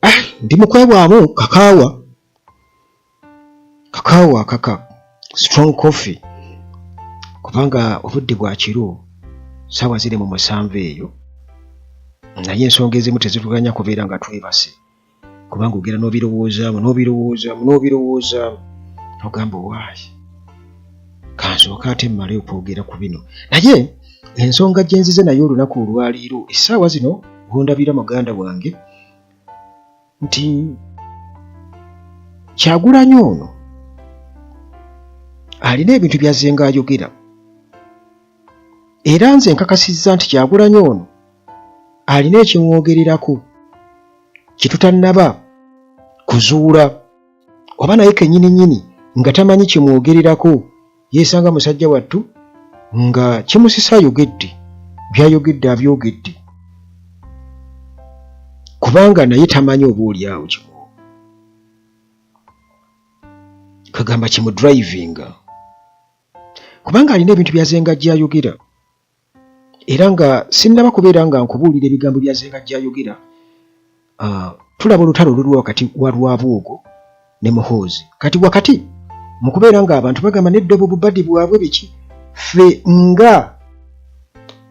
Ah, ndi mukwebwamu kakaawa kakaawa kaka strong coffee, kubanga obudde bwa kiro, saawa ziri mu 7 eyo, naye ensonga ezimu tezituganya kubeera nga twebase, kubanga ogenda n'obirowoozaamu, n'obirowoozaamu, n'obirowoozaamu, ogamba, "Owaayi, kansooka ate mmale okwogera ku bino." Naye ensonga gye nzize naye olunaku olwaleero, essaawa zino wondabira, muganda wange, nti Kyagulanyi ono alina ebintu byazzenga ayogera, era nze nkakasizza nti Kyagulanyi ono alina ekimwogererako kyetutannaba kuzuula, oba naye kennyini nnyini nga tamanyi kimwogererako. Yeesanga musajja wattu nga kimusisa, ayogedde byayogedde, abyogedde kubanga naye tamanyi oba oli awo kimu kagamba kimudrivinga, kubanga alina ebintu byazenga gyayogera, era nga sinnaba kubeera nga nkubuulira ebigambo byazenga gyayogera. Tulaba olutalo oluliwo wakati wa Rwabwogo ne Muhoozi. Kati wakati mu kubeera nga abantu bagamba nedda, obwo bubadi bwabwe, biki, ffe nga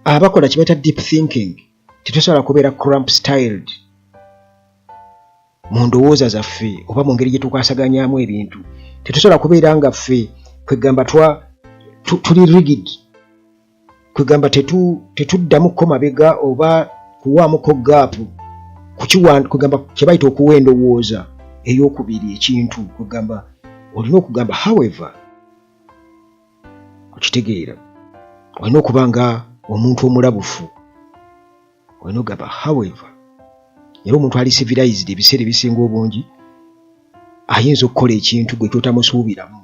abakola kye bayita deep thinking tetusobola kubeera cramp styled mu ndowooza zaffe oba mu ngeri gye tukwasaganyamu ebintu. Tetusobola kubeera nga ffe kwegamba tuli rigid, kwegamba tetuddamuko mabega oba kuwaamuko gap kwegamba kye bayita okuwa endowooza ey'okubiri ekintu. Kwegamba olina okugamba, however, okitegeera, olina okuba nga omuntu omulabufu, olina okugamba however. Era omuntu ali civilized ebiseera ebisinga obungi ayinza okukola ekintu gwe kyotamusuubiramu.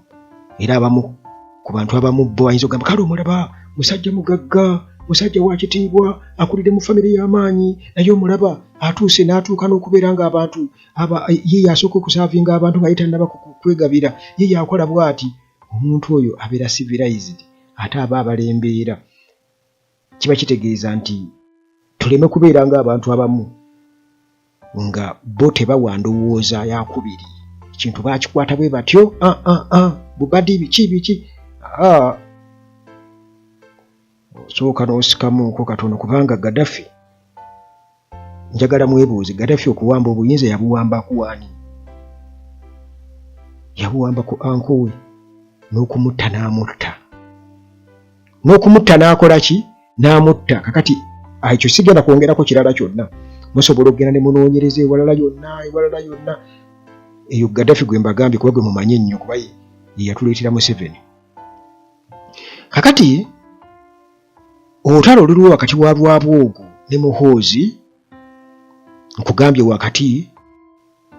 Era abamu ku bantu abamu bo ayinza okugamba, "Kale omulaba musajja mugagga, musajja wa kitiibwa, akulidde mu famire y'amaanyi, naye omulaba atuuse n'atuuka n'okubeera ng'abantu ye yasooka okuservinga abantu nga ye tannaba kwegabira, ye yakola bw'ati." Omuntu oyo abeera civilized, ate aba abalembeera. Kiba kitegeeza nti tuleme kubeera ng'abantu abamu nga bo tebawa ndowooza yakubiri, ekintu bakikwata bwe batyo, ah, ah, ah, bubadi, biki biki. Osooka n'osikamuuko katono, kubanga Gaddafi, njagala mwebuuze, Gaddafi okuwamba obuyinza yabuwamba ku ani? Yabuwamba ku uncle we, n'okumutta n'amutta, n'okumutta n'akola ki? N'amutta. Kakati ekyo sigenda kwongerako kirala kyonna, musobola okugenda ne munoonyereza ewalala yonna, ewalala yonna. Eyo Gaddafi gwe mbagambye, kuba gwe mumanyi ennyo, kuba ye yatuleetera Museveni. Kakati olutalo oluliwo wakati wa Rwabwogo ne Muhoozi, nkugambye, wakati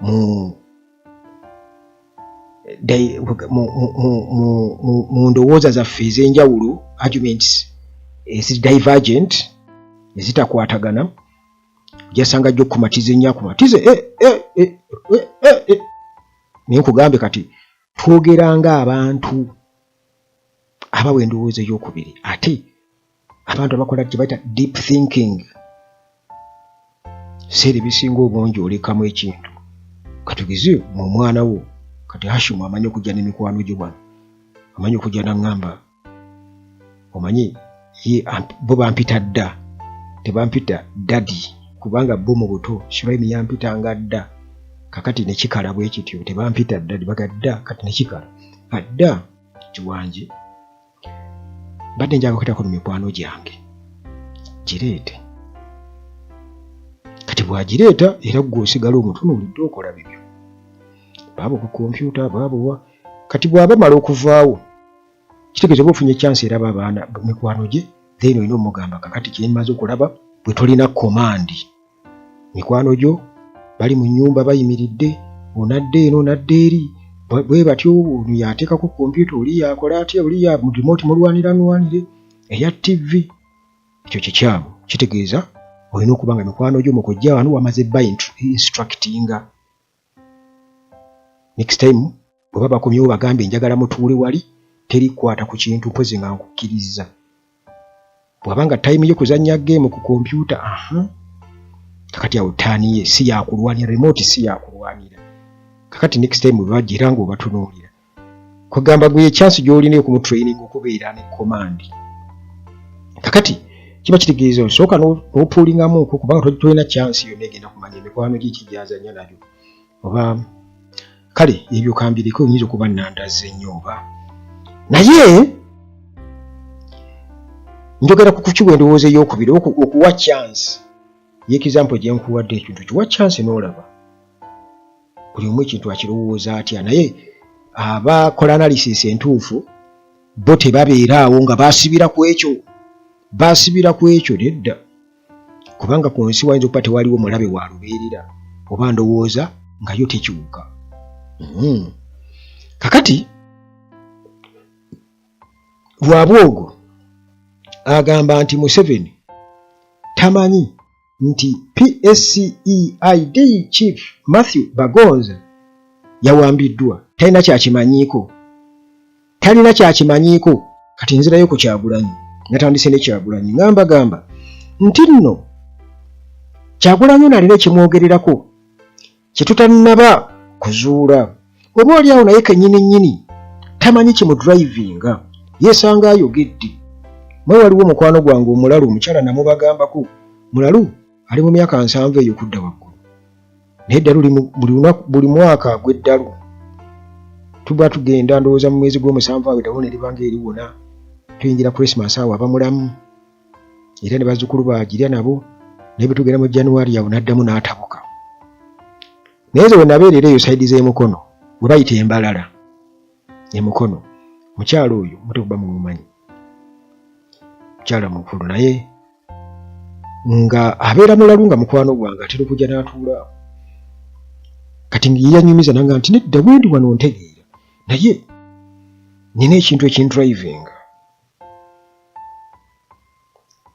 mu ndowooza zaffe ez'enjawulo, arguments eziri divergent, ezitakwatagana, ojasanga jjo okukumatiza ennyo, akumatize eh, eh, eh. Naye nkugambye, kati twogera ng'abantu abawa endowooza ey'okubiri, ate abantu abakola kye bayita deep thinking. Seera ebisinga obungi olekamu ekintu. Katugeze mu omwana wo, kati Hashimu amanyi okujja n'emikwano gye wano, amanyi okujja naŋŋamba, omanyi ye bo bampita dda, tebampita daddy, kubanga bo mu buto Shuraimi yampitanga dda. Kakati nekikala bwe kityo, tebampita daddy, baga dda. Kati nekikala adda kiwangi, mbadde njagala okuyitako mu mikwano gyange, gireete. Kati bw'agireeta, era ggwe osigala omutunuulidde, okola bibyo, baaba ku kompyuta, baabuwa. Kati bw'aba mala okuvaawo, kitegeeza oba ofunye chance, era abaana mikwano gye, then olina omugamba, "Kakati kyemaze okulaba, bwe tolina command, mikwano gyo bali mu nnyumba bayimiridde, onadde eno, onadde eri, bwe batyo, ono yateekako kompyuta, oli yakola atya, oli ya remote, mulwanira nwanire eya TV." Ekyo kikyamu. Kitegeeza olina okuba nga mikwano gyo mu kujja wano wamaze ba instructinga. Next time bwe baba bakomyewo, bagambe, "Njagala mutuule wali, teri kukwata ku kintu mpozi nga nkukkiriza." Bw'aba nga time ye kuzannya game ku kompyuta, aha. Kakati awo taani ye si yakulwanira, remote si yakulwanira. Kakati next time bwebajja era nga obatunuulira, kwegamba gwe chance gy'olina okumutraining okubeera ne command. Kakati kiba kitegeeza osooka n'opuulingamuko, kubanga tolina chance yonna egenda kumanya emikwano gye kigyazanya nagyo oba. Kale ebyo kambireko, oyinza okuba nandaze nnyo oba, naye njogera ku kukiwa endowooza eyokubiri, okuwa chance. Ye example gye nkuwadde, ekintu kiwa chance n'olaba buli omu ekintu akirowooza atya. Naye abakola analysis entuufu bo tebabeera awo nga basibira ku ekyo, basibira ku ekyo, nedda. Kubanga ku nsi wayinza okuba tewaliwo mulabe wa lubeerera oba ndowooza nga yo tekyuka. Kakati Lwabwogo agamba nti Museveni tamanyi nti PSCEID chief Matthew Bagonza yawambiddwa. Talina kyakimanyiiko, talina kyakimanyiiko. Kati nzirayo ku Kyagulanyi. Natandise ne Kyagulanyi nga mbagamba nti nno Kyagulanyi ono alina ekimwogererako kyetutannaba kuzuula, oba oli awo naye kennyini nnyini tamanyi kimudrivinga, yeesanga ayogedde. Mwe waliwo mukwano gwange omulalu, omukyala namubagambako, mulalu ali mu myaka 70 eyo kudda waggulu, naye eddalu buli mwaka gw'eddalu tuba tugenda, ndowooza mu mwezi gw'omusanvu awo eddalu ne libanga eriwona, tuyingira Christmas awo aba mulamu era ne bazzukulu baagirya nabo, naye bwe tugenda mu January awo n'addamu n'atabuka. Naye nze we nabeerera eyo side z'emukono we bayita embalala emukono, mukyalo oyo mutekuba mumumanyi, mukyala mukulu naye nga abeera mulalu, nga mukwano gwange atera okujja n'atuula awo. Kati yeyanyumiza nanga nti nedda, bwendi wano ntegeera, naye nina ekintu ekindrivinga.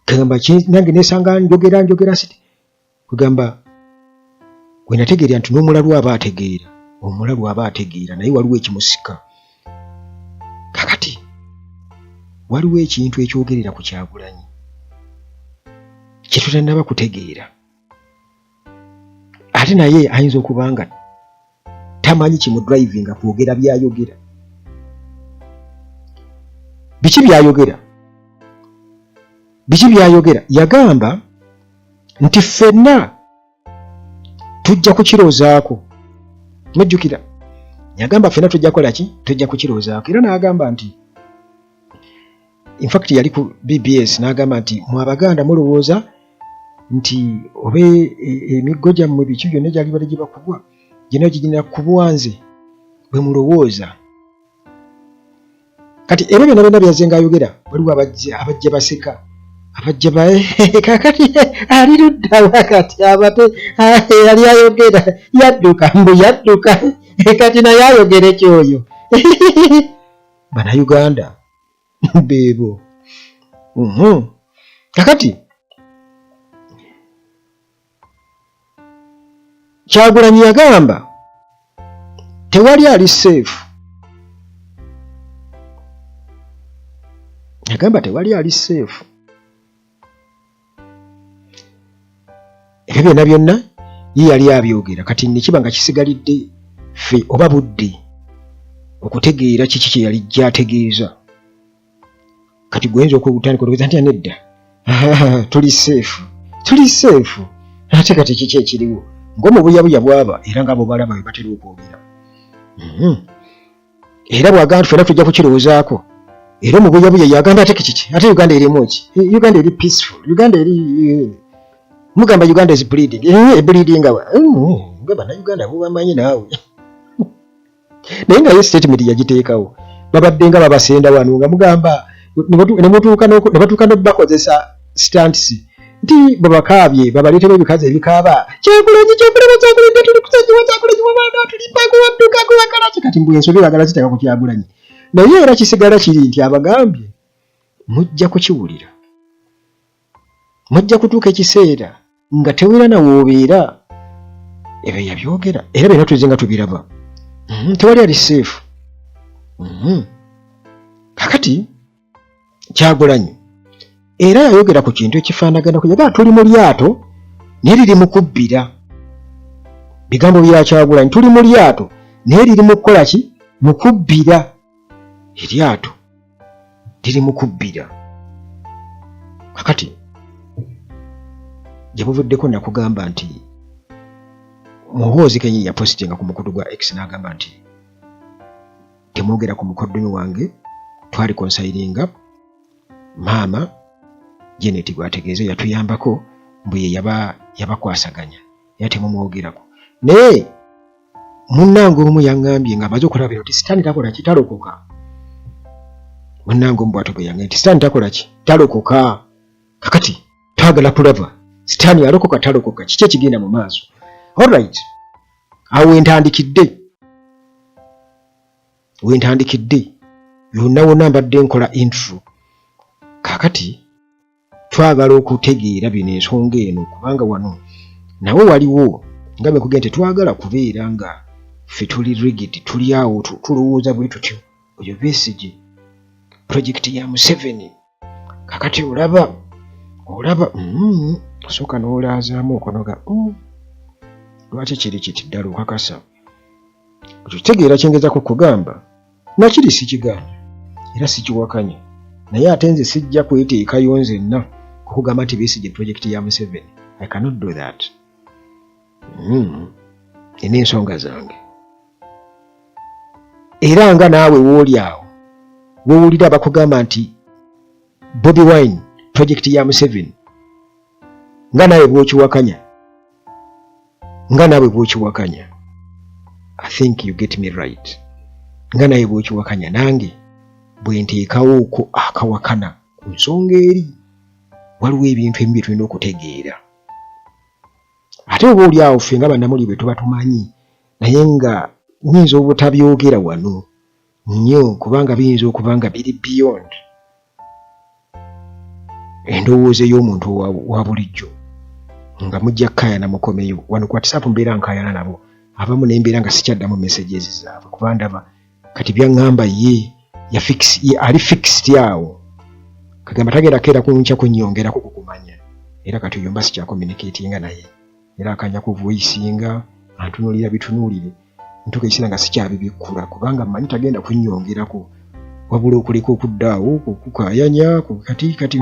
Kagamba nange nesanga njogera njogera siti kugamba gwe nategeera nti n'omulalu aba ategeera, omulalu aba ategeera, naye waliwo ekimusika. Kakati waliwo ekintu ekyogerera ku Kyagulanyi kyetutannaba kutegeera, ate naye ayinza okuba nga tamanyi kimudrivinga kwogera byayogera. Biki byayogera? Biki byayogera? Yagamba nti ffenna tujja kukiroozaako. Mujjukira yagamba ffenna tujja kukola ki? Tujja kukiroozaako. Era n'agamba nti, infact yali ku BBS, n'agamba nti mwe Abaganda mulowooza nti oba emiggo gyammwe biki byonna gyali bali gibakubwa gyonna gigina kubwa nze bwe mulowooza. Kati ebyo byonna byonna byazze ng'ayogera, waliwo abajja baseka, abajja ba kakati ali luddawa? Kati abate yali ayogera yadduka, mbu yadduka, kati naye ayogere kyoyo. Bannayuganda beebo. Kakati Kyagulanyi yagamba tewali ali safe, yagamba tewali ali safe. Ebyo byonna byonna ye yali abyogera. Kati nekiba nga kisigalidde ffe oba budde okutegeera kiki kye yali gyategeeza. Kati gwe oyinza okutandika olowooza nti nedda, tuli safe, tuli safe, ate kati kiki ekiriwo ng'omubuyabuya bwaba era nga abo balaba bwe batera okwogera. Era bw'agamba nti ffenna tujja kukirowoozaako, era omubuyabuya yagamba ate kiki? Ate Uganda erimu ki? Uganda eri peaceful, Uganda eri mugamba Uganda is bleeding, ebleeding awa nga Bannayuganda bubamanyi naawe. Naye nga ye statement yagiteekawo, babadde nga babasenda wano nga mugamba ne batuuka nobakozesa stunts nti bwebakaabye babaleetera ebikazi ebikaaba, Kyagulanyi, Kyagulanyi, Kyagulanyi, tuli kusonyiwa, Kyagulanyi, wabaana tulimba, gwewadduka, gwewakalaki. Kati mbu ensobi bagala ziteeka ku Kyagulanyi, naye era kisigala kiri nti abagambye mujja kukiwulira, mujja kutuuka ekiseera nga tewera na woobeera. Ebyo yabyogera era byonna tuzze nga tubiraba. Tewali ali safe. Kakati Kyagulanyi era yayogera ku kintu ekifaanagana ku yagala tuli mu lyato. Naye liri mu kubbira. Bigambo bya Kyagulanyi, tuli mu lyato naye liri mu kukola ki? Mu kubbira. Eryato liri mu kubbira. Kakati gye buvuddeko nakugamba nti Muhoozi kenyini yapositinga ku mukutu gwa X n'agamba nti temwogera ku mukoddomi wange, twali konsayiringa maama Janet gwategeeze yatuyambako, mbu ye yaba yabakwasaganya era temumwogerako. Naye munnange omu yaŋŋambye nga amaze okulaba bino nti sitaani takola ki? Talokoka. Munnange omu bwatyo bwe yaŋŋambye nti sitaani takola ki? Talokoka. Kakati twagala kulaba sitaani alokoka talokoka, kiki ekigenda mu maaso. Alright, awo wentandikidde wentandikidde yonna wonna mbadde nkola intro. Kakati twagala okutegeera bino, ensonga eno, kubanga wano nawe waliwo nga bwekugenda, tetwagala kubeera nga ffe tuli rigid, tuli awo tulowooza bwe tutyo. Oyo Besigye projekiti ya Museveni. Kakati olaba olaba osooka n'olaazaamu okonoga, lwaki kiri kiti ddala? Okakasa ekyo kitegeera kyengezako kugamba? Nakiri sikigaana era sikiwakanya, naye ate nze sijja kweteekayo nzenna kukugamba nti Besigye projekiti ya Museveni. I cannot do that. Nina ensonga zange, era nga naawe wooli awo wowulira bakugamba nti Bobi Wine projekiti ya Museveni, nga naawe bwokiwakanya, nga naawe bwokiwakanya, I think you get me right, nga naye bwokiwakanya, nange bwe nteekawooko akawakana ku nsonga eri. Waliwo ebintu ebimu bye tulina okutegeera, ate oba oli awo ffe nga bannamuli bwe tuba tumanyi, naye nga nyinza obutabyogera wano nnyo kubanga biyinza okuba nga biri beyond endowooza ey'omuntu wa bulijjo, nga mujja kukayana mukomeyo wano ku WhatsApp. Mbeera nkayana nabo abamu nembeera nga sikyaddamu messages zaabwe, kuba ndaba kati byaŋŋamba ye ye ali fixed awo, kagamba tagenda keera kunkya kunnyongerako kukumanya. Era kati oyo mba sikyacommunicatinga naye, era akanya kuvoicinga antunuulira bitunuulire, ntuuka ekiseera nga sikyabibikkula kubanga mmanyi tagenda kunnyongerako, wabula okuleka okudda awo okukayanya. Kati kati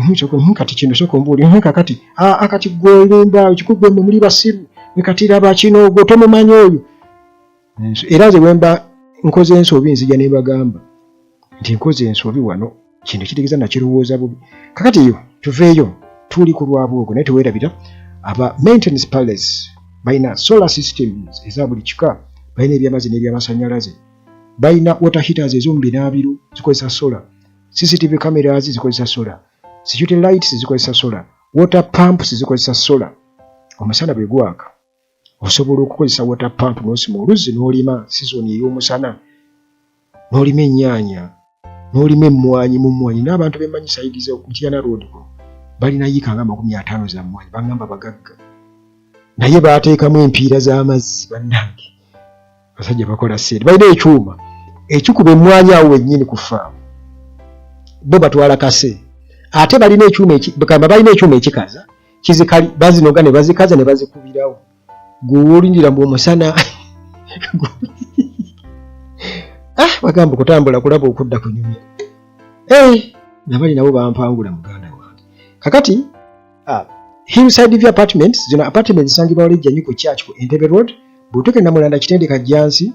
kati kino sooka ombuulire. Kakati aa kati gwe olimba, kikugwe, mmwe muli basiru, kati laba kino, gwe tomumanyi oyo. Era nze bwemba nkoze ensobi nzija ne mbagamba nti nkoze ensobi wano, kino kitegeeza nakirowooza bubi. Kakati eyo tuveeyo, tuli ku lwabwogo, naye teweerabira aba Maintenance Palace balina solar systems eza buli kika, balina ebyamazzi n'ebyamasannyalaze, balina water heaters ez'omu binaabiro zikozesa solar, CCTV cameras zikozesa solar, security lights zikozesa solar, water pumps zikozesa solar. Omusana bwe gwaka osobola okukozesa water pump n'osima oluzzi n'olima season ey'omusana, n'olima ennyaanya, n'olima emmwanyi. Mu mmwanyi n'abantu bemmanyi side ze Mityana Road kuno balina yiika nga 50 za mmwanyi, baŋŋamba bagagga, naye baateekamu empiira z'amazzi. Bannange, basajja bakola ssente, balina ekyuma ekikuba emmwanyi awo wennyini ku faamu, bo batwala kase. Ate balina ekyuma, gamba balina ekyuma ekikaza kizikali, bazinoga ne bazikaza ne bazikubirawo. Gwe wolindira mbu omusana, ah, bagamba okutambula kulaba okudda kunyumya. Eh, nabali nabo bampangula muganda wange. Kakati ah, Hillside View Apartments, zino apartments zisangibwa wali Jjanyi ku church ku Entebbe Road. Bw'otuuka e Namulanda Kitende Kajjansi,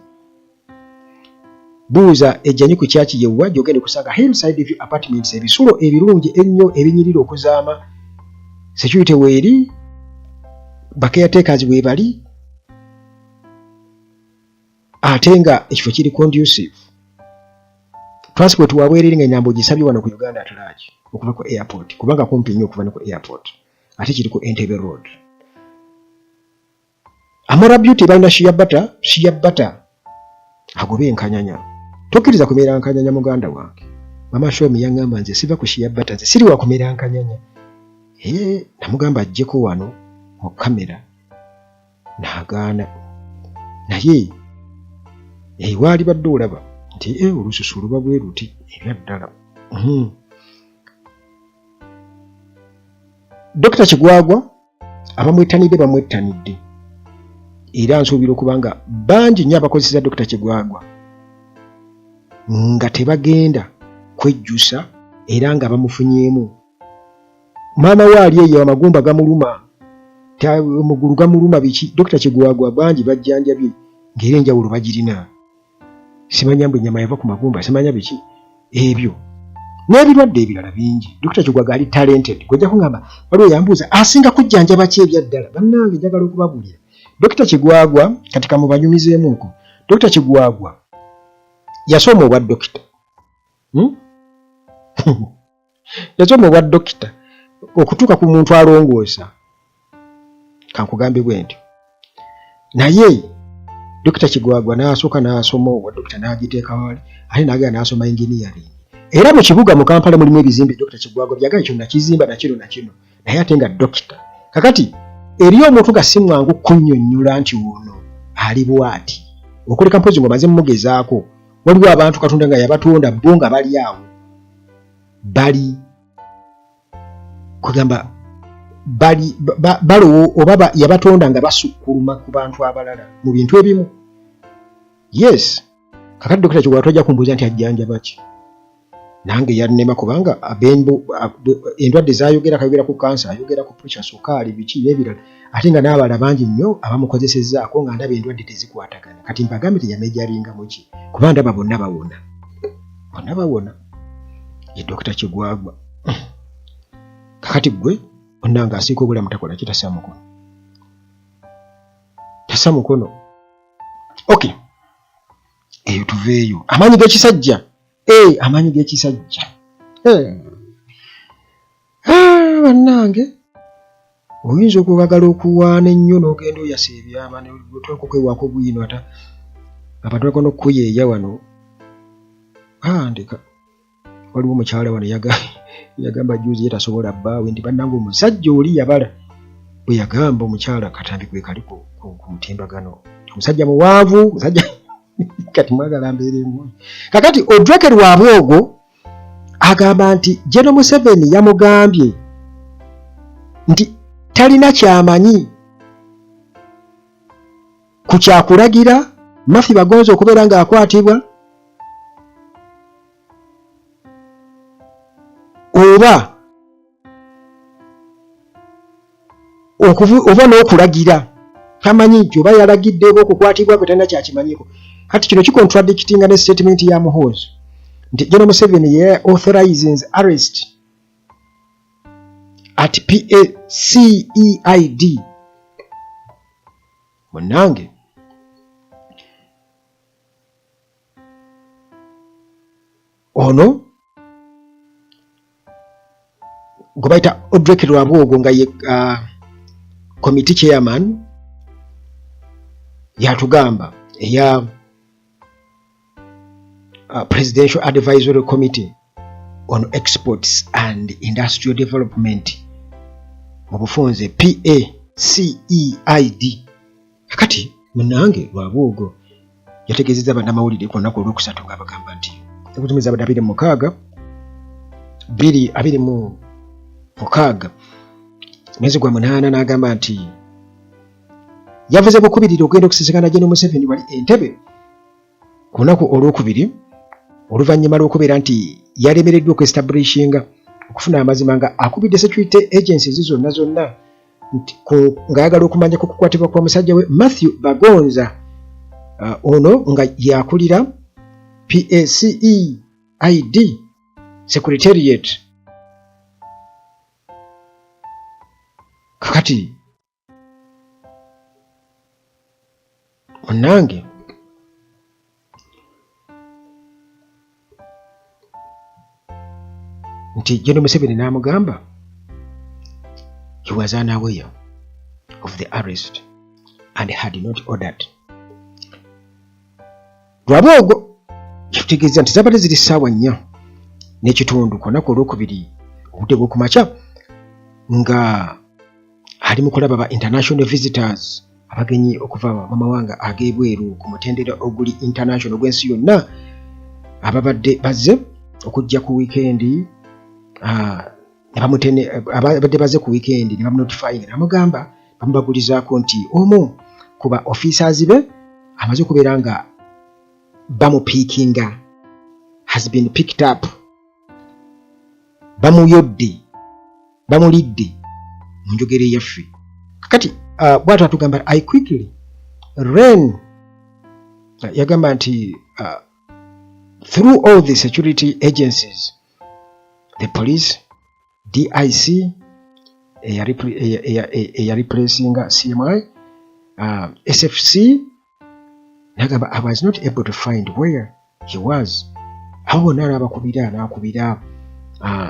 buuza ejjanyi ku church yewwa gy'ogenda okusanga Hillside View Apartments, ebisulo ebirungi ennyo ebinyirira okuzaama. Security weeri, bacaretakers weebali, ate nga ekifo kiri conducive. Transport wabwerere nga enamba ogisabye wano ku Uganda at large okuva ku airport, kubanga kumpi nnyo okuva ne ku airport, ate kiri ku Entebbe Road. Amara Beauty balina shea butter, shea butter agoba enkanyanya. Tokkiriza kumera nkanyanya muganda wange. Mama Shomi yaŋŋamba nze siva ku shea butter, nze siri wa kumera nkanyanya. Ee, namugamba ajjeko wano mu kamera n'agaana, naye waali badde olaba nti olususu luba bwe luti ebya ddala. Dr. Kigwagwa Abamwettanidde bamwettanidde, era nsuubira okuba nga bangi nnyo abakozesa Dokita Kigwagwa nga tebagenda kwejjusa era nga bamufunyeemu. Maama we ali eyo amagumba gamuluma, omugulu gamuluma, biki, Dokita Kigwagwa bangi bajjanjabye ng'era enjawulo bagirina. Simanya mbu ennyama yava ku magumba, simanya biki ebyo n'ebirwadde ebirala bingi. Dokita Kigwagwa ali talented. Gwejja kungamba waliwo yambuuza asinga kujjanjaba ki ebyaddala. Bannange, njagala okubabuulira, Dokita Kigwagwa kati kamubanyumizeemuuko. Dokita Kigwagwa yasoma obwa dokita, Yasoma obwa dokita okutuuka ku muntu alongoosa, kankugambe bwe ntyo. Naye Dokita Kigwagwa n'asooka n'asoma obwa dokita n'agiteeka wali, ate n'agenda n'asoma engineering. Era mu kibuga mu Kampala mulimu ebizimbe Dokita Kigwagwa byagala, kino nakizimba, nakino nakino, naye ate nga dokita. Kakati eriyo omuntu nga si mwangu kunnyonnyola nti ono ali bwati, okuleka mpozi ng'omaze mumugezaako. Waliwo abantu Katonda nga yabatonda bo nga bali awo, bali kugamba bali balowo oba yabatonda nga basukkuluma ku bantu abalala mu bintu ebimu. Yes, kakati Dokita Kigwala tojja kumbuuza nti ajjanjaba ki, nange yannema, kubanga endwadde zayogera, kayogera ku kansa, ayogera ku pressure, sukaali, biki n'ebirala, ate nga n'abalala bangi nnyo abamukozesezaako nga ndaba endwadde tezikwatagana. Kati mbagambe teyamejaringa muki, kuba ndaba bonna bawona, bonna bawona. Ye Dokita Kigwagwa. Kakati gwe onnanga asiika obulamu takola ki? Tasa mukono, tasa mukono. Okay, eyo tuveeyo. Amaanyi g'ekisajja, eh, amaanyi g'ekisajja, eh. Ah, bannange, oyinza okwagala okuwaana ennyo n'ogenda oyasa ebyama nokwewaako bwino, ata abantu bagana okukuyeeya wano. Ah, ndeka, waliwo omukyala wano yagamba juzi ye tasobola bbaawe, nti bannange omusajja oli yabala. Bwe yagamba omukyala, katambi kwe kali ku mutimbagano, omusajja muwanvu, musajja. Kati mwagala mbeera emu. Kakati Odreke Rwabwogo agamba nti General Museveni yamugambye nti talina kyamanyi ku kyakulagira Mafi Bagonza okubeera ng'akwatibwa oba oba n'okulagira, tamanyi nti oba yalagidde oba okukwatibwa kwe talina kyakimanyiko. Kati kino kikontradictinga ne statement ya Muhoozi nti General Museveni ye authorizes arrest at PACEID. Munnange, ono gwe bayita Odrek Rwabwogo nga ye committee chairman yatugamba eya Presidential Advisory Committee on Exports and Industrial Development, mu bufunze PACEID. Kakati munange Rwabwogo yategeezezza bannamawulire ku lunaku olwokusatu nga bagamba nti ekutumiza abadde 26 2026 mwezi gwa munaana, n'agamba nti yavuze bukubirire okugenda okusisinkana General Museveni wali Entebbe ku lunaku olwokubiri, oluvannyuma lw'okubeera nti yalemereddwa okwestablishinga okufuna amazima nga akubidde security agencies zonna zonna ng'ayagala okumanya ku kukwatibwa kwa musajja we Matthew Bagonza, ono nga yakulira PACEID Secretariat. Kakati munange, nti General Museveni n'amugamba he was unaware of the arrest and had not ordered. Rwabwogo kitutegeeza nti zabadde ziri ssaawa 4:30 ku lunaku olwokubiri obudde bw'okumakya, nga ali mu kulaba ba international visitors, abagenyi okuva mu mawanga ag'ebweru ku mutendera oguli international ogw'ensi yonna, ababadde bazze okujja ku wiikendi. Abadde baze ku weekend ne bamunotifyinga ne bamugamba, bamubagulizaako nti omu ku ba officers be amaze okubeera nga bamupiikinga, has been picked up, bamuyodde, bamulidde mu njogera eyaffe. Kakati bwatyo atugamba, "I quickly ran," yagamba nti through all the security agencies, the police, DIC eya replacinga CMI, SFC. Nagamba, "I was not able to find where he was." Abo bonna n'abakubira, n'akubira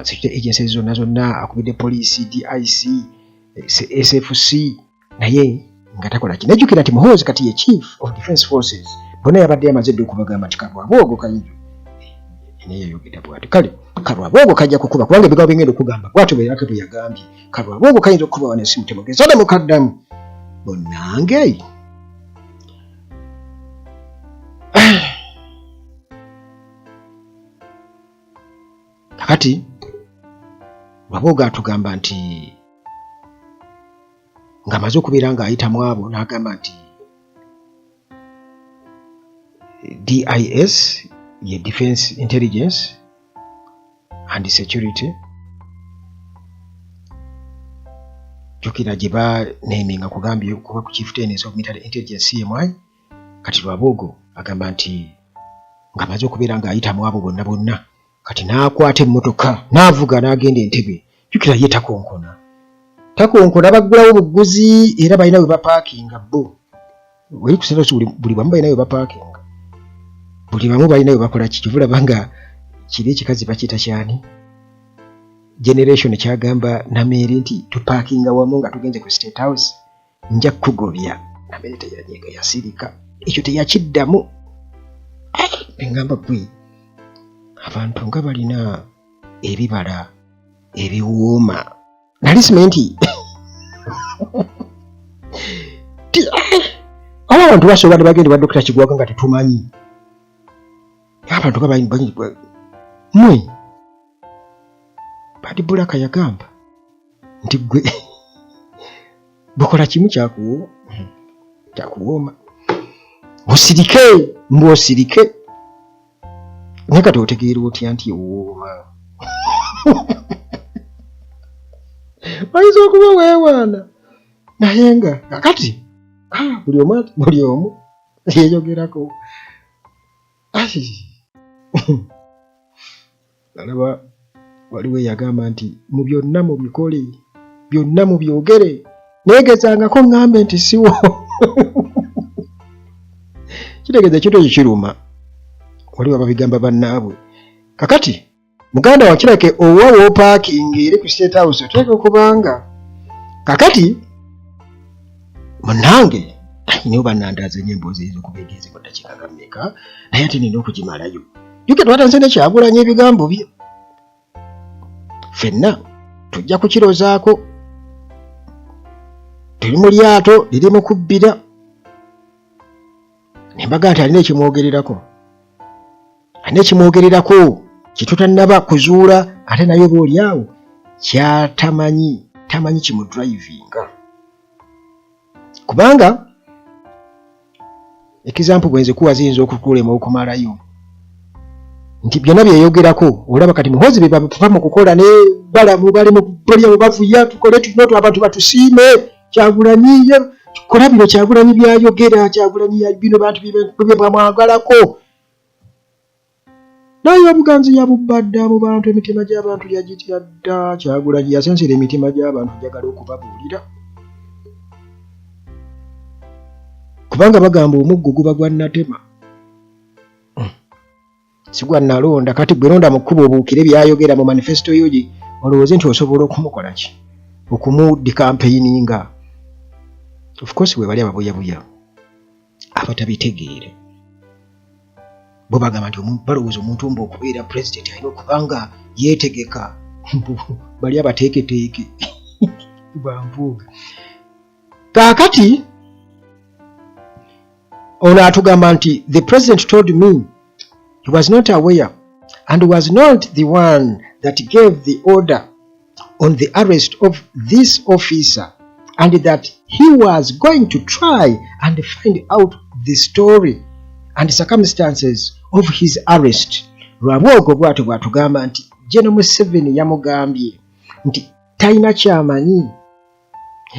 security agencies zonna zonna, akubidde police, DIC, SFC, naye nga takola ki. Nejjukira nti Muhoozi kati ye Chief of Defence Forces. Bonna yabadde yamaze dda okubagamba nti Kalwabwogo kayinza, naye yayogera bwati, kale Kalwabwogo kajja kukuba, kubanga ebigambo bingenda okugamba bwatyo bweyake bwe yagambye, Kalwabwogo kayinza okukuba wano ensi mutemugeza ne mukaddamu bonnange. Kakati Lwabwogo atugamba nti ng'amaze okubeera ng'ayita mu abo, n'agamba nti DIS ye Defense Intelligence and Security, jjukira gye baneeminga kugambye kuba ku Chieftaincy of Military Intelligence, CMI. Kati Lwabwogo agamba nti ng'amaze okubeera ng'ayita mu abo bonna bonna, kati n'akwata emmotoka n'avuga n'agenda Entebe. Jjukira ye takonkona, takonkona, baggulawo bugguzi, era balina we bapaakinga bo weri ku State, buli bamu balina we bapaakinga, buli bamu balina we bakola ki. Kyova olaba nga kiri ekikazi bakiyita kyani, Generation kyagamba Nameere nti tupaakinga wamu nga tugenze ku State House, nja kukugobya. Nameere teyanyiga, yasirika, ekyo teyakiddamu. Engamba gwe abantu nga balina ebibala ebiwooma, nali simanyi nti aba abantu basobola ne bagenda ba Dokita Kigwaga nga tetumanyi abantu nga mwe. Bad Black yagamba nti gwe bukola kimu kyakuwooma, osirike, mbu osirike, naye kati otegeera otya nti owooma? Oyinza okuba weewaana, naye nga kakati buli omu buli omu yeeyogerako. Alaba waliwo eyagamba nti mu byonna mubikole, byonna mubyogere, neegezangako ŋŋambe nti siwo. Kitegeeza ekintu ekyo kiruma, waliwo ababigamba bannaabwe. Kakati muganda wa kirake owa wopaakinga eri ku State House, oteeka okubanga kakati munange naye banandaaze nyo emboozi eyinza okuba egenze mu ddakiika nga mmeka, naye ate nina okugimalayo. Juke twatandise nekyagulanya ebigambo bye, ffenna tujja kukirozaako. Tuli mu lyato liri mu kubbira, nembaga nti alina ekimwogererako, alina ekimwogererako kyetutannaba kuzuula, ate naye oba oli awo kyatamanyi, tamanyi kimudrivinga. Kubanga example bwenze kuwa ziyinza okukulema okumalayo nti byonna byeyogerako. Olaba kati Muhoozi bye bava mu kukola ne Balamu, bali mu balya bavuya, tukole tuno abantu batusiime, Kyagulanyi kola bino, Kyagulanyi byayogera, Kyagulanyi bino bantu bye bamwagalako, naye obuganzi yabubba dda mu bantu, emitima gy'abantu yagitya dda. Kyagulanyi yasensera emitima gy'abantu. Njagala okubabuulira, kubanga bagamba omuggo guba gwa natema, si gwa nalonda. Kati gwe londa mu kkubo obuukire byayogera mu manifesto yo gye olowooze nti osobola okumukola ki, okumudicampaigninga. Of course bwe bali ababuyabuya abatabitegeera, bo bagamba nti balowooza omuntu mbu okubeera pulezidenti alina okuba nga yeetegeka, bali abateeketeeke banvuuga. Kaakati ono atugamba nti the president told me he was not aware and was not the one that gave the order. on the arrest of this officer and that he was going to try and find out the story and circumstances of his arrest. Rwabwogo bwatyo bwatugamba nti General Museveni yamugambye nti talina kyamanyi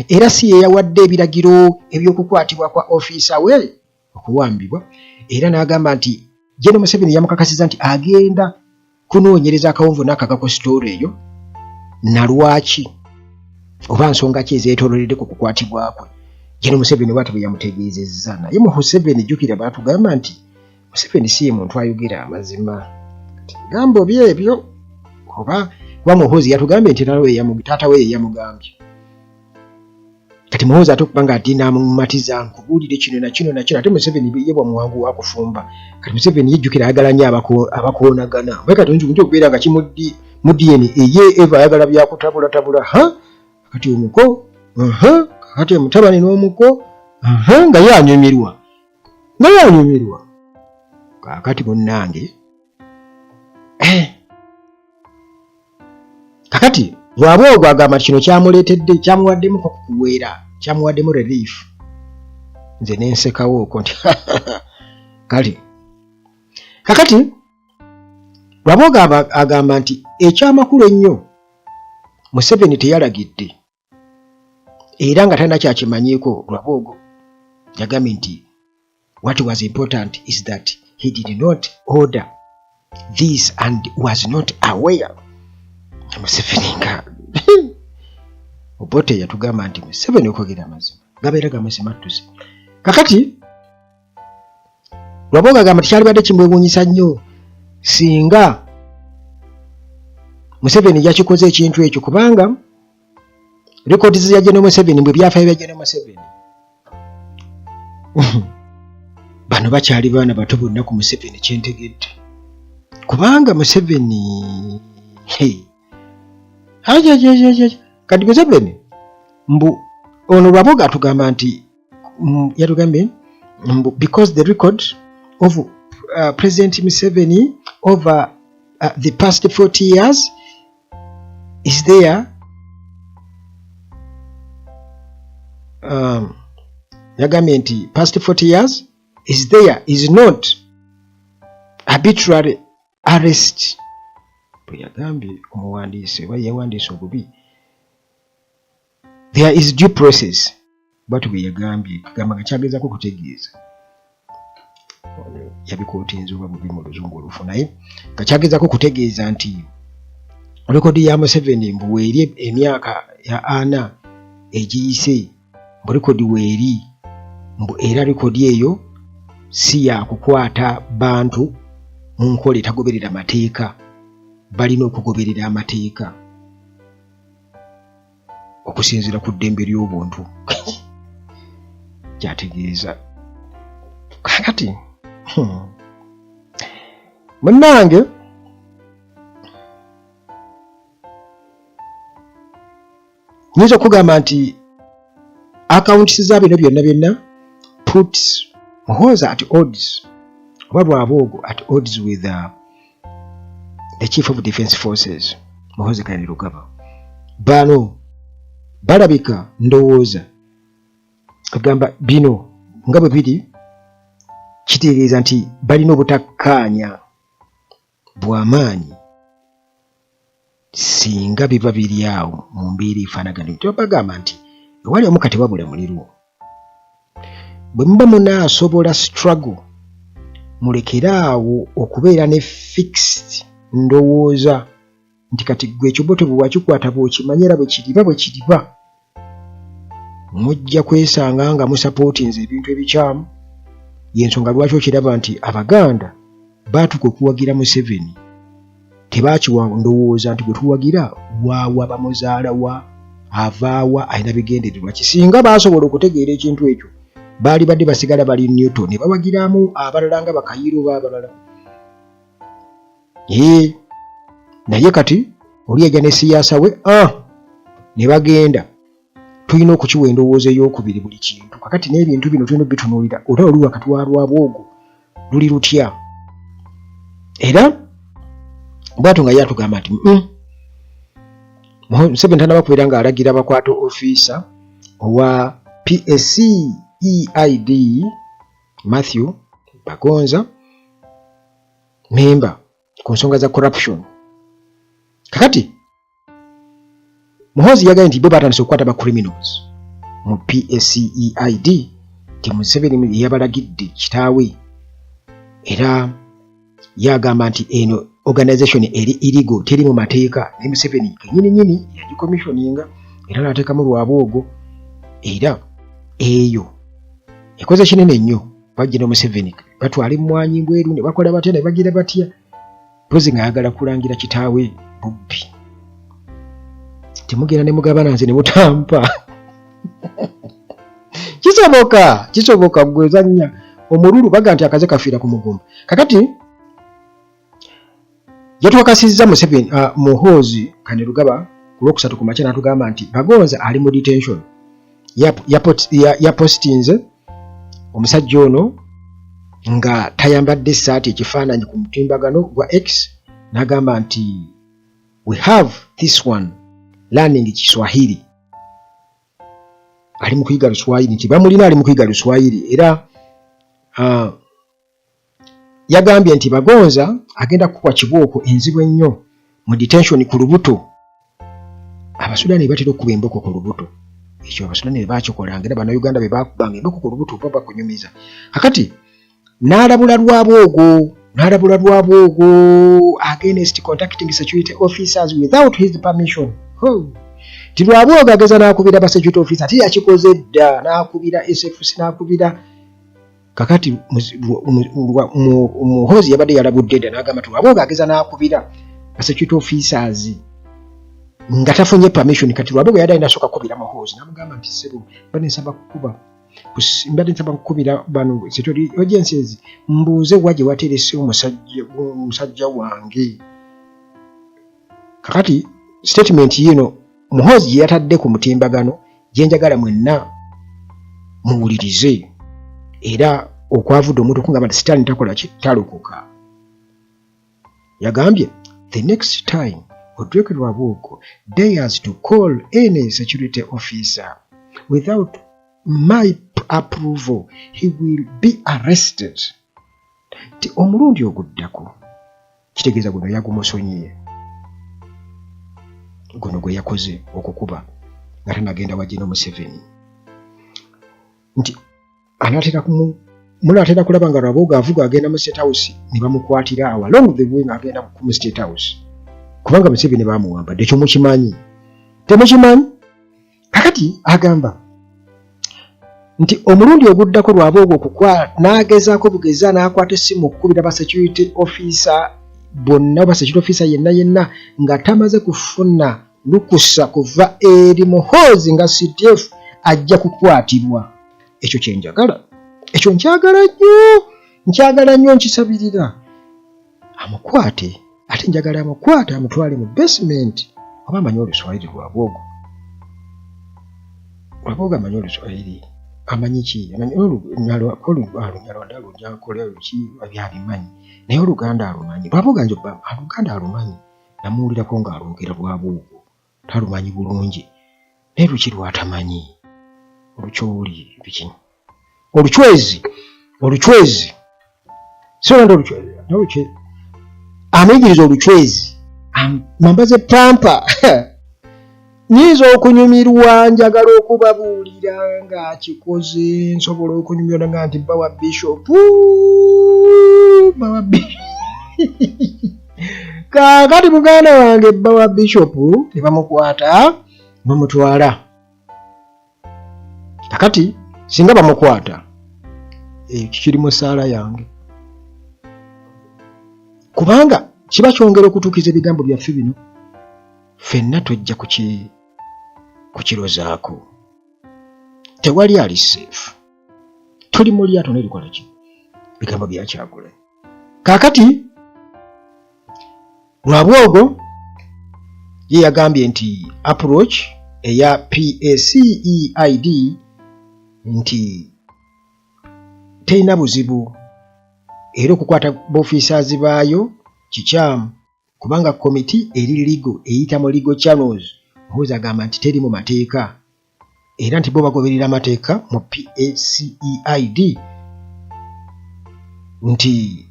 era si ye yawadde ebiragiro eby'okukwatibwa kwa ofiisa we okuwambibwa, era n'agamba nti General Museveni yamukakasiza nti agenda kunoonyereza akawonvu n'akagako sitoori eyo na lwaki oba nsonga ki ezeetoololedde ku kukwatibwa kwe. General Museveni bw'atyo bwe yamutegeezezza. Naye mu Museveni jjukira baatugamba nti Museveni si ye muntu ayogera amazima. Kati ebigambo bye ebyo oba kuba Muhoozi yatugambye nti taata we ye yamugambye. Kati Muhoozi ate okuba nga ati n'amumatiza nkubuulire kino na kino na kino, ate Museveni ye bwa muwangu wa kufumba. Kati Museveni yejjukira ayagala nnyo abakoonagana. Oba kati oyinza okubeera nga kimuddi mu DNA ye Eva ayagala byakutabulatabula, ha kati omuko, aha kati omutabani n'omuko, aha nga ye anyumirwa, nga ye anyumirwa. Kaakati munnange, kakati Rwabwogo agamba nti kino kyamuleetedde, kyamuwaddemu ko kukuweera, kyamuwaddemu relief. Nze nensekawo okwo nti kale. Kakati Rwabwogo agamba nti ekyamakulu ennyo Museveni teyalagidde era nga talina kyakimanyiiko. Rwabwogo yagambye nti what was important is that he did not order this and was not aware. Museveni nga Obote yatugamba nti Museveni okwogera amazima gabeera gamusimattuse. Kakati Rwabwogo agamba nti kyalibadde kimwewuunyisa nnyo singa Museveni yakikoze ekintu ekyo, kubanga records ya General Museveni, mbwe byafaayo bya General Museveni, bano bakyali baana bato bonna ku Museveni kyentegedde, kubanga Museveni kati Museveni mbu ono Rwabwogo atugamba nti yatugambye mbu because the record of President Museveni over the past 40 years is there, yagambye nti past 40 years is there is not arbitrary arrest. Bwe yagambye omuwandiisi oba yewandiise obubi, there is due process, bwatyo bwe yagambye, kugamba nga kyagezaako kutegeeza yabikootinze oba bubi mu luzungu olufu, naye nga kyagezaako kutegeeza nti rekodi ya Museveni mbu weeri emyaka ya ana egiyise, mbu rekodi weeri, mbu era rekodi eyo si yakukwata bantu mu nkola etagoberera mateeka, balina okugoberera amateeka okusinziira ku ddembe ly'obuntu kyategeeza. Kakati munnange nyinza okugamba nti accounts za bino byonna byonna puts Muhoozi at odds oba Rwabwogo at odds with the chief of defense forces Muhoozi Kainerugaba. Bano balabika ndowooza agamba bino nga bwe biri kitegeeza nti balina obutakkaanya bw'amaanyi singa biba biri awo mu mbeera efaanagana etyo. Bagamba nti ewali omuka tewabula muliro. Bwe muba munaasobola struggle, mulekere awo okubeera ne fixed ndowooza nti kati ggwe ekyoboto bwe wakikwata bw'okimanya era bwe kiriba bwe kiriba. Mujja kwesanga nga musapootinze ebintu ebikyamu. Y'ensonga lwaki okiraba nti Abaganda baatuuka okuwagira Museveni, tebaakiwa ndowooza nti gwe tuwagira waawa, bamuzaala wa, avaawa, alina bigendererwa ki. Singa baasobola okutegeera ekintu ekyo, baali badde basigala bali Newton ne bawagiramu abalala nga Bakayiiro oba abalala. Naye kati oli yajja ne siyaasa we ne bagenda. Tulina okukiwa endowooza ey'okubiri buli kintu. Kakati n'ebintu bino tulina obitunuulira, olutalo luli wakati wa Rwabwogo luli lutya? Era bwatyo nga ye atugamba nti Museveni tanaba kubeera ng'alagira bakwata ofiisa owa PACEID Matthew Bagonza memba ku nsonga za corruption. Kakati Muhoozi yagambye nti bo batandise okukwata ba criminals mu PACEID nti Museveni yabalagidde kitaawe era yagamba nti eno organization eri illegal teri mu mateeka naye Museveni kenyini nyini yagicommissioninga era n'ateekamu Rwabwogo era eyo ekoze kinene nnyo bajja ne Museveni batwala emmwanyi bweru ne bakola batya ne bagira batya mpozi ng'ayagala kulangira kitaawe bubbi temugenda ne mugabana nze ne mutampa kisoboka kisoboka gwe zannya omululu baga nti akaze kafiira ku mugumba kakati yatwakasizza Museveni uh, Muhoozi Kainerugaba ku lwokusatu ku makya n'atugamba nti Bagonza ali mu detention yapositinze ya, ya omusajja ono nga tayambadde essaati ekifaananyi ku mutimbagano gwa X n'agamba nti we have this one learning Kiswahili ali mu kuyiga Luswayiri nti bamulina ali mu kuyiga Luswayiri era uh, yagambye nti Bagonza agenda kukubwa kibooko enzibu ennyo mu detention ku lubuto. Abasudani batera okukuba emboko ku lubuto, ekyo Abasudani be bakikolanga era Bannayuganda be bakubanga emboko ku lubuto oba bakunyumiza. Kakati n'alabula Rwabwogo n'alabula Rwabwogo against contacting security officers without his permission. Oh. Nti Rwabwogo ageza n'akubira ba security officer ate yakikoze dda n'akubira SFC n'akubira kakati Muhoozi yabadde yalabudde dda n'agamba nti Rwabwogo ageza n'akubira ba security officers nga tafunye permission. Kati Rwabwogo yadde alina asooka kukubira Muhoozi n'amugamba nti ssebo mbadde nsaba kukuba mbadde nsaba kukubira bano security agencies mbuuze wa gye waterese omusajja wange. Kakati statement yiino Muhoozi gye yatadde ku mutimbagano gye njagala mwenna muwulirize era okwavudde omuntu okungamba nti sitaani takola ki talokoka. Yagambye the next time Odrek Rwabwogo dares to call any security officer without my approval he will be arrested. Nti omulundi oguddako kitegeeza guno yagumusonyiye guno gwe yakoze okukuba nga tanagenda wa General Museveni nti anaatera munaatera kulaba nga Rwabwogo avuga agenda mu State House ne bamukwatira awo along the way ng'agenda mu State House kubanga Museveni bamuwambadde ekyo mukimanyi temukimanyi. Kakati agamba nti omulundi oguddako Rwabwogo okukwa n'agezaako bugeza n'akwata essimu okukubira ba security officer bonna oba security officer yenna yenna nga tamaze kufuna lukusa kuva eri Muhoozi nga CDF ajja kukwatibwa. Ekyo kye njagala, ekyo nkyagala nnyo, nkyagala nnyo, nkisabirira amukwate ate njagala amukwate amutwale mu basement oba amanyi oluswayiri Rwabwogo Rwabwogo amanyi oluswayiri amanyi ki amanyi olunyarwanda lunyankole luki byabimanyi naye oluganda alumanyi Rwabwogo nje oluganda alumanyi namuwulirako ng'alwogera Rwabwogo talumanyi bulungi naye luki lwatamanyi olukyoli biki olucwezi olucwezi siolanda olucwezi amuyigiriza olucwezi mwambaze pampa nyinza okunyumirwa njagala okubabuulira ng'akikoze nsobola okunyumirwa nga nti bba wa bishopu bba wa kaakati muganda wange bba wa bishopu ne bamukwata bamutwala kakati singa bamukwata ekyo kiri mu ssaala yange kubanga kiba kyongera okutuukiriza ebigambo byaffe bino ffenna tujja kukirozaako tewali ali seefu tuli mu lyato nerikola ki bigambo byakyagula Kaakati Rwabwogo ye yagambye nti approach eya PACEID nti terina buzibu era okukwata b'officers baayo kikyamu kubanga komiti eri legal eyita mu legal channels Muhoozi agamba nti teri mu mateeka era nti bo bagoberera amateeka mu PACEID nti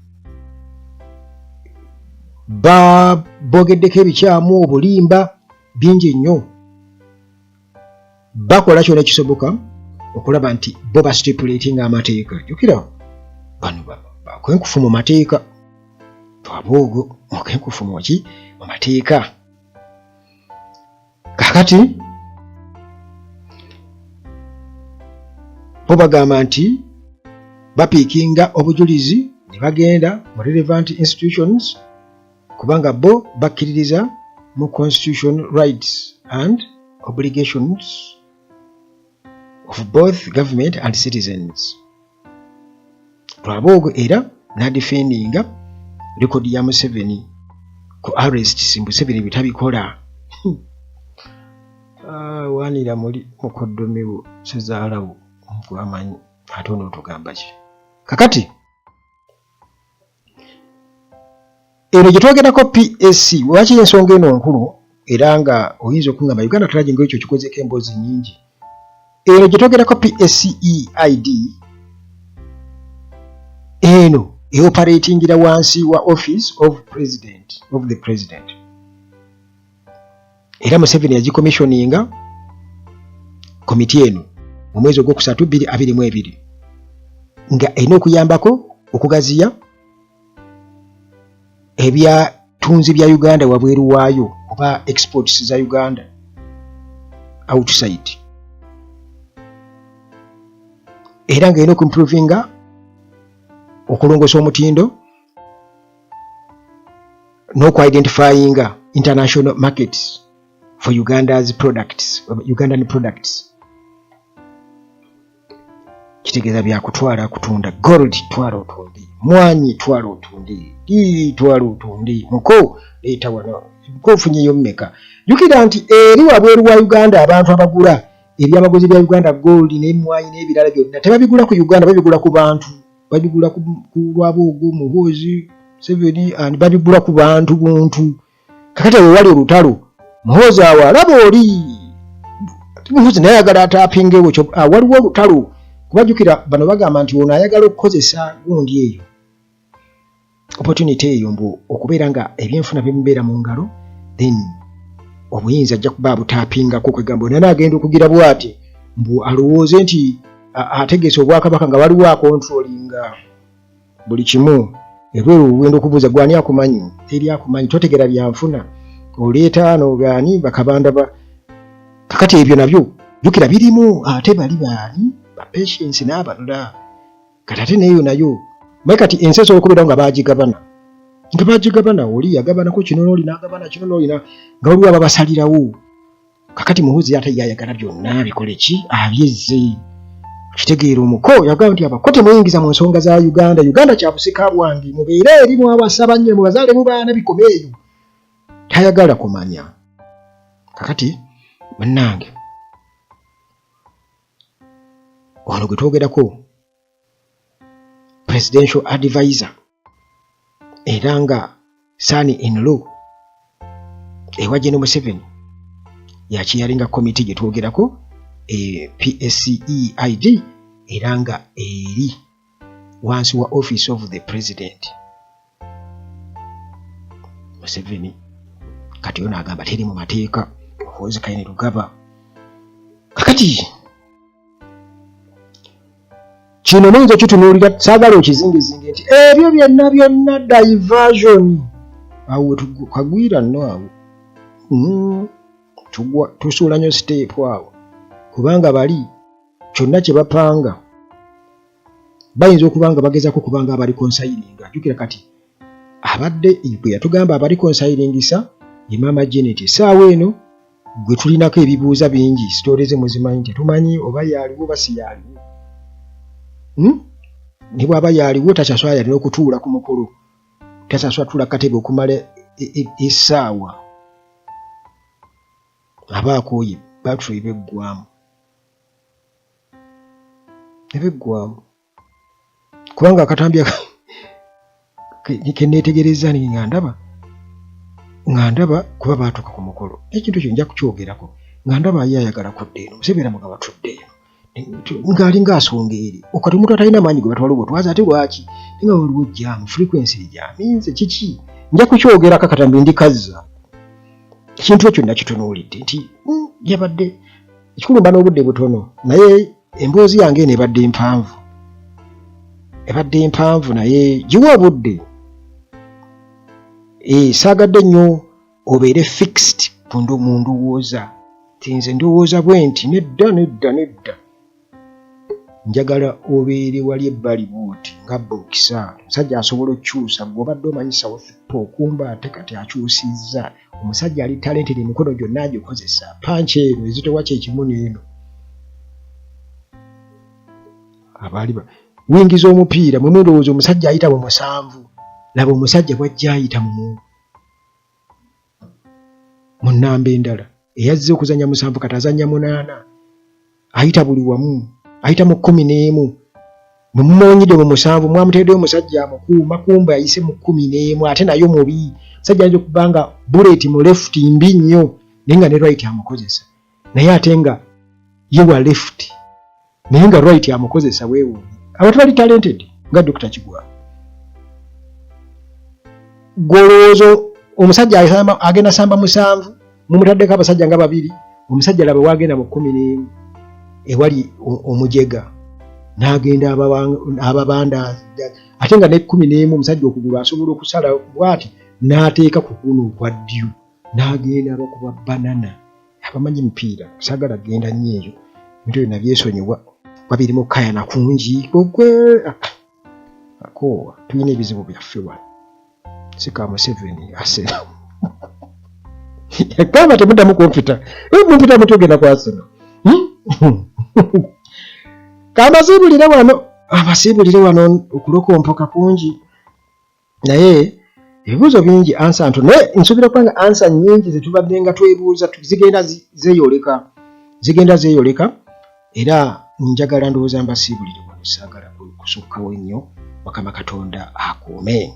bogeddeko ebikyamu, obulimba bingi nnyo. Bakola kyona ekisoboka okulaba nti bo bastipulatinga amateeka. Jjukira bano bakwenkufu mu mateeka, twaboogo mukwenkufu muki mu mateeka. Kakati bo bagamba nti bapiikinga obujulizi ne bagenda mu relevant institutions kubanga bo bakkiririza mu constitution rights and obligations of both government and citizens. Rwabwogo era n'adefendinga rekodi ya Museveni ku arrests, Museveni bwe tabikola. Ah, waanira muli mukoddomiwo sezaalawo gwamanyi ate onootugamba ki? Kakati eno gye twogerako PAC, lwaki ensonga eno nkulu era nga oyinza okungamba Uganda tulagi nga ekyo kikozeeko emboozi nnyingi. Eno gye twogerako PACEID eno eoperatingira wansi wa office of president of the president, era Museveni yagicommissioninga komiti eno mu mwezi ogwokusatu 2022 nga erina okuyambako okugaziya ebyatunzi bya Uganda wabweru waayo oba exports za Uganda outside, era nga erina okuimprovinga okulongosa omutindo n'okuidentifyinga international markets for Uganda's products, Ugandan products. Kitegeeza byakutwala kutunda gold, twala otunde mwanyi, twala otunde, twala otunde muko, leeta wano muko, ofunyeyo mmeka? Jjukira nti eri wabweru wa Uganda abantu abagula ebyamaguzi bya Uganda, gold n'emwanyi n'ebirala byonna, tebabigula ku Uganda, babigula ku bantu, babigula ku Rwabwogo, Muhoozi, Museveni, and babigula ku bantu buntu. Kakati awo wali olutalo, Muhoozi awo alaba oli Muhoozi naye ayagala atapingewo, waliwo olutalo kubajjukira bano bagamba nti ono ayagala okukozesa gundi eyo, opportunity eyo, mbu okubeera nga ebyenfuna bimubeera mu ngalo, then obuyinza ajja kuba abutapingako. Kwegamba ona agenda okugira bwati mbu alowooze nti ategeesa obwakabaka nga waliwo akontrolinga buli kimu ebweru. Ogenda okubuuza gwani akumanyi, teri akumanyi, totegera byanfuna, oleeta ano baani bakabanda ba. Kakati ebyo nabyo jjukira birimu, ate bali baani ba Patience n'abalala. Kati ate neeyo nayo maye kati ensi esobola okubeerawo nga bagigabana, oli yagabanako kino n'oli n'agabana kino n'oli nga waliwo ababasalirawo. Kakati Muhoozi ate yayagala byonna bikole ki, abyezze. Kitegeera omuko yagamba nti abako temuyingiza mu nsonga za Uganda, Uganda kya busika bwange, mubeere eri mwawasaba nnyo mubazaale mu baana, bikome eyo, tayagala kumanya. Kakati munnange ono gwe twogerako presidential advisor era nga son in law ewa Gen Museveni yachairinga komiti gye twogerako e PACEID, era nga eri wansi wa office of the president Museveni. Kati ono agamba teri mu mateeka, Muhoozi Kainerugaba. Kakati kino muyinza okitunuulira, saagala okizingizinge nti ebyo byonna byonna diversion. Awo kagwira nno awo, tugwa tusuula nnyo step awo, kubanga bali kyonna kye bapanga bayinza okuba nga bagezaako kubanga abareconcilinga. Jjukira kati abadde bwe yatugamba abareconcilingisa ye maama Janet. Essaawa eno gwe tulinako ebibuuza bingi, story ze muzimanyi, tetumanyi oba yaaliwo oba si yaaliwo, Ne bw'aba yaaliwo takyaswala yalina okutuula ku mukolo, takyaswala tuula katebe okumala essaawa, aba akooye, battery beggwamu ebeggwamu. Kubanga akatambi keneetegereza nga ndaba Nga ndaba kuba baatuuka ku mukolo, ekintu ekyo nja kukyogerako, nga ndaba ye ayagala kudda eno, Museveni amugamba tudde eno, ng'alinga asonga eri. Kati omuntu atalina maanyi gwe batwala obutwazi, ate lwaki? Naye nga waliwo jaamu, frequency ejaaminze kiki? Nja kukyogerako akatambi ndikazza. Ekintu ekyo nakitunuulidde nti yabadde ekikulu mba n'obudde butono, naye emboozi yange eno ebadde mpanvu, ebadde mpanvu, naye giwa obudde. Saagadde nnyo obeere fixed mu ndowooza nti nze ndowooza bwe nti, nedda, nedda, nedda. Njagala obeere wali ebbali bw'oti nga bookisa. Omusajja asobola okukyusa, gwe obadde omanyi southpaw, kumba ate kati akyusizza. Omusajja ali talented, emikono gyonna agikozesa, punch eno ezitowa kyekimu n'eno. Abaali wingiza omupiira mwe mundowooza omusajja ayita mu musanvu, laba omusajja bw'ajja ayita mu nnamba endala. Eyazze okuzannya musanvu kati azannya munaana, ayita buli wamu, ayita mu 11. Mwe mumuwonyedde mu musanvu, mwamuteereddeyo omusajja amukuuma, kumbe ayise mu 11, ate nayo mubi. Omusajja ayinza okuba nga bullet mu left mbi nnyo, naye nga ne right amukozesa, naye ate nga ye wa left, naye nga right amukozesa. Weewuunye abantu bali talented nga Dr. Kigwa. Gw'olowooza omusajja agenda samba musanvu, mumutaddeko abasajja nga babiri. Omusajja laba wagenda mu 11 ewali omujega, n'agenda ababanda, ate nga ne 11 omusajja okugulu asobola okusala bw'ati n'ateeka ku kuno okwa ddyo, n'agenda abakuba banana. Abamanyi mupiira, saagala kugenda nnyo eyo, ebintu ebyo nabyesonyiwa kuba birimu kukayana kungi. Gwe akoowa, tulina ebizibu byaffe wano, si ka Museveni. Arsenal yagamba temuddamu kumpita, mumpita mutugenda ku Arsenal. Kambasiibulire wano, abasiibulire wano, okulokompoka kungi, naye ebibuuzo bingi, answer nto, naye nsuubira kubanga answer nnyingi zetubadde nga twebuuza zigenda zeeyoleka, zigenda zeeyoleka. Era njagala ndowooza mbasiibulire wano, saagala kusukkawo ennyo. Mukama Katonda akuume.